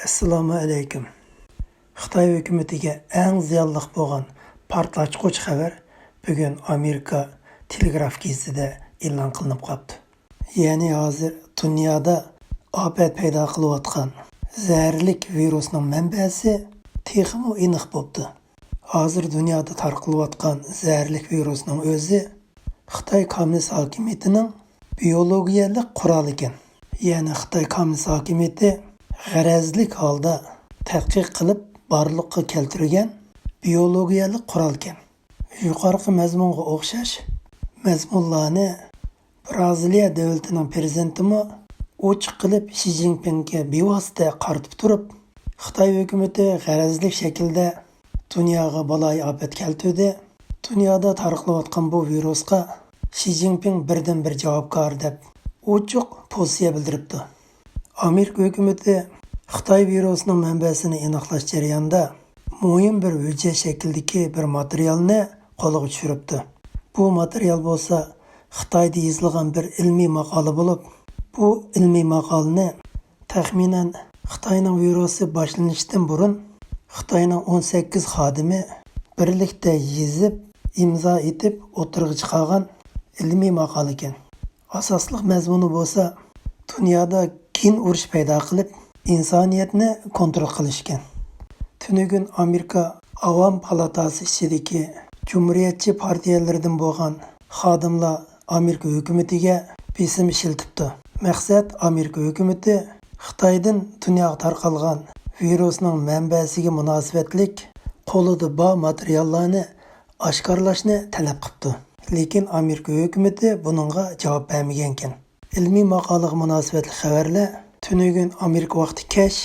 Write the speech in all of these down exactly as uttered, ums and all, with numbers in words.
ئەسسالامۇ ئەلەيكۇم. خىتاي ھۆكۈمىتىگە ئەڭ زىيانلىق بولغان پارتلاتقۇچ خەۋەر بۈگۈن ئامېرىكا تېلېگراف گېزىتىدە ئېلان قىلىنىپ قاپتۇ. يەنى ھازىر دۇنيادا ئاپەت پەيدا قىلىۋاتقان زەھەرلىك ۋىرۇسنىڭ مەنبەسى تېخىمۇ ئېنىق بوپتۇ. ھازىر دۇنيادا تارقىلىۋاتقان زەھەرلىك ۋىرۇسنىڭ ئۆزى خىتاي كوممۇنىست ھاكىمىيىتىنىڭ بىيولوگىيەلىك قورالى ئىكەن. يەنى خىتاي كوممۇنىست ھاكىمىيىتى غەرەزلىك ھالدا تەتقىق قىلىپ بارلىققا كەلتۈرگەن بىيولوگىيەلىك قورال ئىكەن. يۇقىرىقى مەزمۇنغا ئوخشاش مەزمۇنلارنى بىرازىلىيە دۆلىتىنىڭ پىرېزىدېنتىمۇ ئوچۇق قىلىپ شى جىنپىڭگە بىۋاسىتە قارىتىپ تۇرۇپ، خىتاي ھۆكۈمىتى غەرەزلىك شەكىلدە دۇنياغا بالايىئاپەت كەلتۈردى، دۇنيادا تارقىلىۋاتقان بۇ ۋىرۇسقا شى جىنپىڭ بىردىنبىر جاۋابكار دەپ ئوچۇق پوزىتسىيە بىلدۈرۈپتۇ. ئامېرىكا ھۆكۈمىتى خىتاي ۋىرۇسىنىڭ مەنبەسىنى ئېنىقلاش جەريانىدا مۇھىم بىر ھۆججەت شەكلىدىكى بىر ماتېرىيالنى قولغا چۈشۈرۈپتۇ. بۇ ماتېرىيال بولسا خىتايدا يېزىلغان بىر ئىلمىي ماقالە بولۇپ، بۇ ئىلمىي ماقالىنى تەخمىنەن خىتاينىڭ ۋىرۇسى باشلىنىشتىن بۇرۇن خىتاينىڭ ئون سەككىز خادىمى بىرلىكتە يېزىپ، ئىمزا ئېتىپ ئوتتۇرىغا چىقارغان ئىلمىي ماقالە ئىكەن. ئاساسلىق مەزمۇنى بولسا دۇنيادا گېن ئۇرۇش پەيدا قىلىپ، ئىنسانىيەتنى كونترول قىلىش ئىكەن. تۈنۈگۈن ئامېرىكا ئاۋام پالاتاسى ئىچىدىكى جۇمھۇرىيەتچى پارتىيەلىرىدىن بولغان خادىملار ئامېرىكا ھۆكۈمىتىگە بېسىم ئىشلىتىپتۇ. مەقسەت، ئامېرىكا ھۆكۈمىتى خىتايدىن دۇنياغا تارقالغان ۋىرۇسنىڭ مەنبەسىگە مۇناسىۋەتلىك قولىدا بار ماتېرىياللارنى ئاشكارىلاشنى تەلەپ قىپتۇ. لېكىن ئامېرىكا ھۆكۈمىتى بۇنىڭغا جاۋاب بەرمىگەنكەن. ئىلمىي ماقالىغا مۇناسىۋەتلىك خەۋەرلەر تۈنۈگۈن ئامېرىكا ۋاقتى كەچ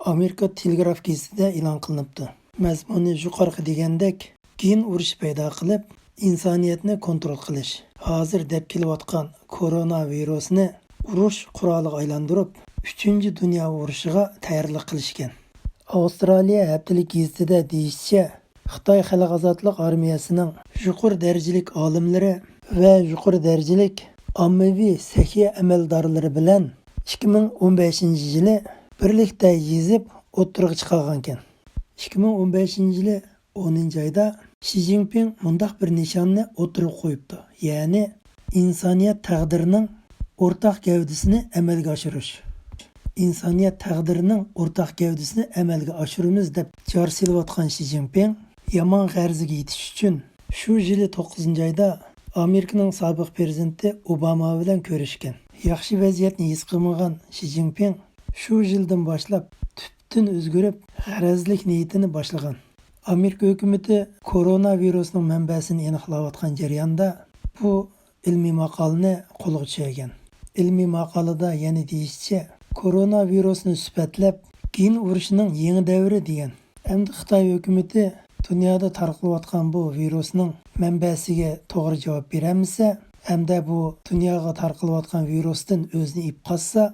ئامېرىكا تېلېگراف گېزىتىدە ئېلان قىلىنىپتۇ. مەزمۇنى يۇقىرىقى دېگەندەك، گېن ئۇرۇشى پەيدا قىلىپ، ئىنسانىيەتنى كونترول قىلىش، ھازىر دەپ كېلىۋاتقان كورونا ۋىرۇسىنى ئۇرۇش قورالىغا ئايلاندۇرۇپ، ئۈچىنچى دۇنيا ئۇرۇشىغا تەييارلىق قىلىش ئىكەن. ئاۋسترالىيە ھەپتىلىك گېزىتىدە دېيىشىچە، خىتاي خەلق ئازادلىق ئارمىيەسىنىڭ يۇقىرى دەرىجىلىك ئالىملىرى ۋە يۇقىرى دەرىجىلىك ئاممىۋى سەھىيە ئەمەلدارلىرى بىلەن ئىككى مىڭ ئون بەشىنچى يىلى بىرلىكتە يېزىپ ئوتتۇرىغا چىقارغانىكەن. ئىككى مىڭ ئون بەشىنچى يىلى ئونىنچى ئايدا شى جىنپىڭ مۇنداق بىر نىشاننى ئوتتۇرىغا قويۇپتۇ، يەنى ئىنسانىيەت تەقدىرىنىڭ ئورتاق گەۋدىسىنى ئەمەلگە ئاشۇرۇش. ئىنسانىيەت تەقدىرىنىڭ ئورتاق گەۋدىسىنى ئەمەلگە ئاشۇرىمىز دەپ جار سېلىۋاتقان شى جىنپىڭ يامان غەرىزىگە يېتىش ئۈچۈن شۇ يىلى توققۇزىنچى ئايدا ئامېرىكىنىڭ سابىق پىرېزىدېنتى ئوباما بىلەن كۆرۈشكەن. ياخشى ۋەزىيەتنى ھېس قىلمىغان شى جىنپىڭ شۇ يىلدىن باشلاپ تۈپتىن ئۆزگىرىپ، غەرەزلىك نىيىتىنى باشلىغان. ئامېرىكا ھۆكۈمىتى كورونا ۋىرۇسىنىڭ مەنبەسىنى ئېنىقلاۋاتقان جەرياندا بۇ ئىلمىي ماقالىنى قولغا چۈشۈرگەن. ئىلمىي ماقالىدا يەنە دېيىشىچە، كورونا ۋىرۇسىنى سۈپەتلەپ، گېن ئۇرۇشىنىڭ يېڭى دەۋرى دېگەن. ئەمدى خىتاي ھۆكۈمىتى دۇنيادا تارقىلىۋاتقان بۇ ۋىرۇسنىڭ مەنبەسىگە توغرا جاۋاب بېرەلمىسە، ھەمدە بۇ دۇنياغا تارقىلىۋاتقان ۋىرۇستىن ئۆزىنى ئېپقازسا،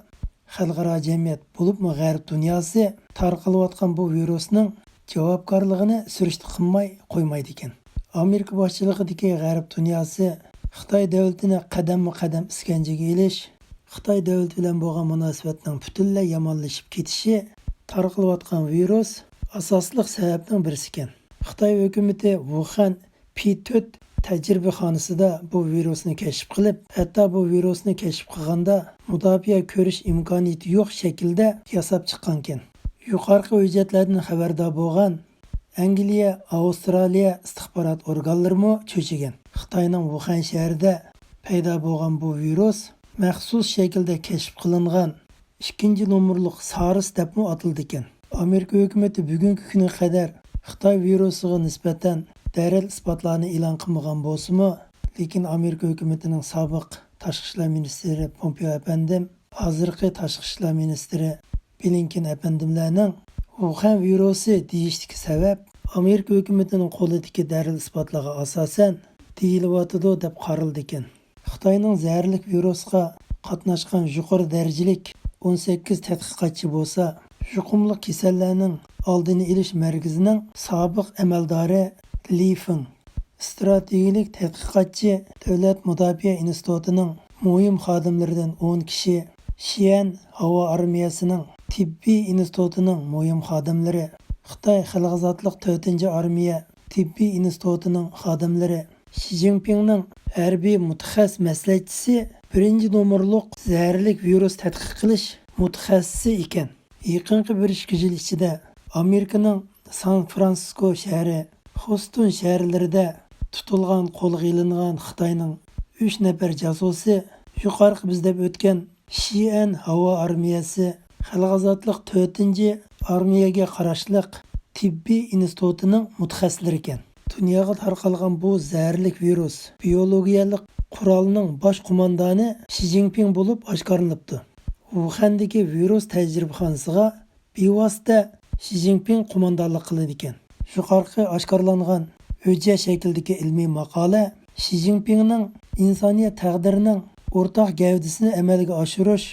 خەلقئارا جەمئىيەت، بولۇپمۇ غەرب دۇنياسى تارقىلىۋاتقان بۇ ۋىرۇسنىڭ جاۋابكارلىقىنى سۈرۈشتە قىلماي قويمايدىكەن. ئامېرىكا باشچىلىقىدىكى غەرب دۇنياسى خىتاي دۆلىتىنى قەدەممۇ قەدەم ئىسكەنجىگە ئېلىش، خىتاي دۆلىتى بىلەن بولغان مۇناسىۋەتنىڭ پۈتۈنلەي يامانلىشىپ كېتىشى تارقىلىۋاتقان ۋىرۇس ئاساسلىق سەۋەبنىڭ بىرسىكەن. خىتاي ھۆكۈمىتى ۋۇخەن پى تۆت تەجرىبىخانىسىدا بۇ ۋىرۇسنى كەشىپ قىلىپ، ھەتتا بۇ ۋىرۇسنى كەشىپ قىلغاندا مۇداپىئە كۆرۈش ئىمكانىيىتى يوق شەكىلدە ياساپ چىققانىكەن. يۇقىرىقى ھۆججەتلەردىن خەۋەردار بولغان ئەنگلىيە، ئاۋسترالىيە ئىستىخبارات ئورگانلىرىمۇ چۆچۈگەن. خىتاينىڭ ۋۇخەن شەھىرىدە پەيدا بولغان بۇ ۋىرۇس مەخسۇس شەكىلدە كەشىپ قىلىنغان ئىككىنچى نومۇرلۇق سارس دەپمۇ ئاتىلىدىكەن. ئامېرىكا ھۆكۈمىتى بۈگۈنكى كۈنگە قەدەر خىتاي ۋىرۇسىغا نىسبەتەن دەلىل-ئىسپاتلارنى ئېلان قىلمىغان بولسىمۇ، لېكىن ئامېرىكا ھۆكۈمىتىنىڭ سابىق تاشقى ئىشلار مىنىستىرى پومپېئو ئەپەندىم، ھازىرقى تاشقى ئىشلار مىنىستىرى بلىنكېن ئەپەندىملەرنىڭ ۋۇخەن ۋىرۇسى دېيىشتىكى سەۋەب، ئامېرىكا ھۆكۈمىتىنىڭ قولىدىكى دەلىل-ئىسپاتلارغا ئاساسەن دېيىلىۋاتىدۇ دەپ قارىلىدىكەن. خىتاينىڭ زەھەرلىك ۋىرۇسقا قاتناشقان يۇقىرى دەرىجىلىك ئون سەككىز تەتقىقاتچى بولسا، يۇقۇملۇق كېسەللەرنىڭ ئالدىنى ئېلىش مەركىزىنىڭ سابىق ئەمەلدارى لى فېڭ، ئىستراتېگىيەلىك تەتقىقاتچى، دۆلەت مۇداپىئە ئىنستىتۇتىنىڭ مۇھىم خادىملىرىدىن ئون كىشى، شىئەن ھاۋا ئارمىيەسىنىڭ تېببىي ئىنستىتۇتىنىڭ مۇھىم خادىملىرى، خىتاي خەلق ئازادلىق تۆتىنچى ئارمىيە تېببىي ئىنستىتۇتىنىڭ خادىملىرى شى جىنپىڭنىڭ ھەربىي مۇتەخەسسىس مەسلىھەتچىسى، بىرىنچى نومۇرلۇق زەھەرلىك ۋىرۇس تەتقىق قىلىش مۇتەخەسسىسى ئىكەن. يېقىنقى بىر ئىككى يىل ئىچىدە ئامېرىكىنىڭ سان فرانسىسكو شەھىرى، خوستون شەھەرلىرىدە تۇتۇلغان، قولغا ئېلىنغان خىتاينىڭ ئۈچ نەپەر جاسۇسى يۇقىرىقى بىز دەپ ئۆتكەن شىئەن ھاۋا ئارمىيەسى، خەلق ئازادلىق تۆتىنچى ئارمىيەگە قاراشلىق تېببىي ئىنستىتۇتىنىڭ مۇتەخەسسىسلىرى ئىكەن. دۇنياغا تارقالغان بۇ زەھەرلىك ۋىرۇس بىيولوگىيەلىك قورالنىڭ باش قوماندانى شى جىنپىڭ بولۇپ ئاشكارىلىنىپتۇ. ۋۇخەندىكى ۋىرۇس تەجرىبىخانىسىغا بىۋاسىتە شى جىنپىڭ قوماندانلىق قىلىدىكەن. يۇقىرىقى ئاشكارىلانغان ھۆججەت شەكلىدىكى ئىلمىي ماقالە شى جىنپىڭنىڭ ئىنسانىيەت تەقدىرىنىڭ ئورتاق گەۋدىسىنى ئەمەلگە ئاشۇرۇش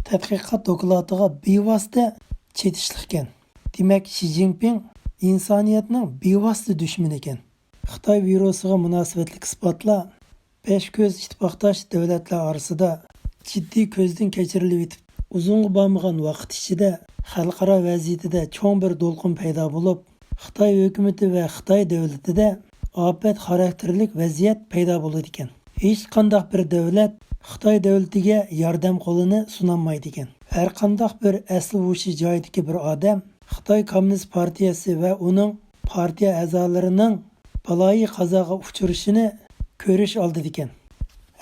تەتقىقات دوكلاتىغا بىۋاسىتە چېتىشلىقكەن. دېمەك، شى جىنپىڭ ئىنسانىيەتنىڭ بىۋاسىتە دۈشمىنى ئىكەن. خىتاي ۋىرۇسىغا مۇناسىۋەتلىك ئىسپاتلار بەش كۆز ئىتتىپاقداش دۆلەتلەر ئارىسىدا جىددىي كۆزدىن كەچۈرۈلۈۋېتىپ، ئۇزۇنغا بارمىغان ۋاقىت ئىچىدە خەلقئارا ۋەزىيىتىدە چوڭ بىر دولقۇن پەيدا بولۇپ، خىتاي ھۆكۈمىتى ۋە خىتاي دۆلىتىدە ئاپەت خاراكتېرلىك ۋەزىيەت پەيدا بولىدىكەن. ھېچقانداق بىر دۆلەت خىتاي دۆلىتىگە ياردەم قولىنى سۇنالمايدىكەن. ھەرقانداق بىر ئەسلى ھوشى جايىدىكى بىر ئادەم خىتاي كوممۇنىست پارتىيەسى ۋە ئۇنىڭ پارتىيە ئەزالىرىنىڭ بالايىقازاغا ئۇچرىشىنى كۆرۈش ئالدىدىكەن.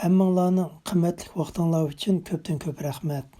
ھەممىڭلارنىڭ قىممەتلىك ۋاقتىڭلار ئۈچۈن كۆپتىن كۆپ رەھمەت.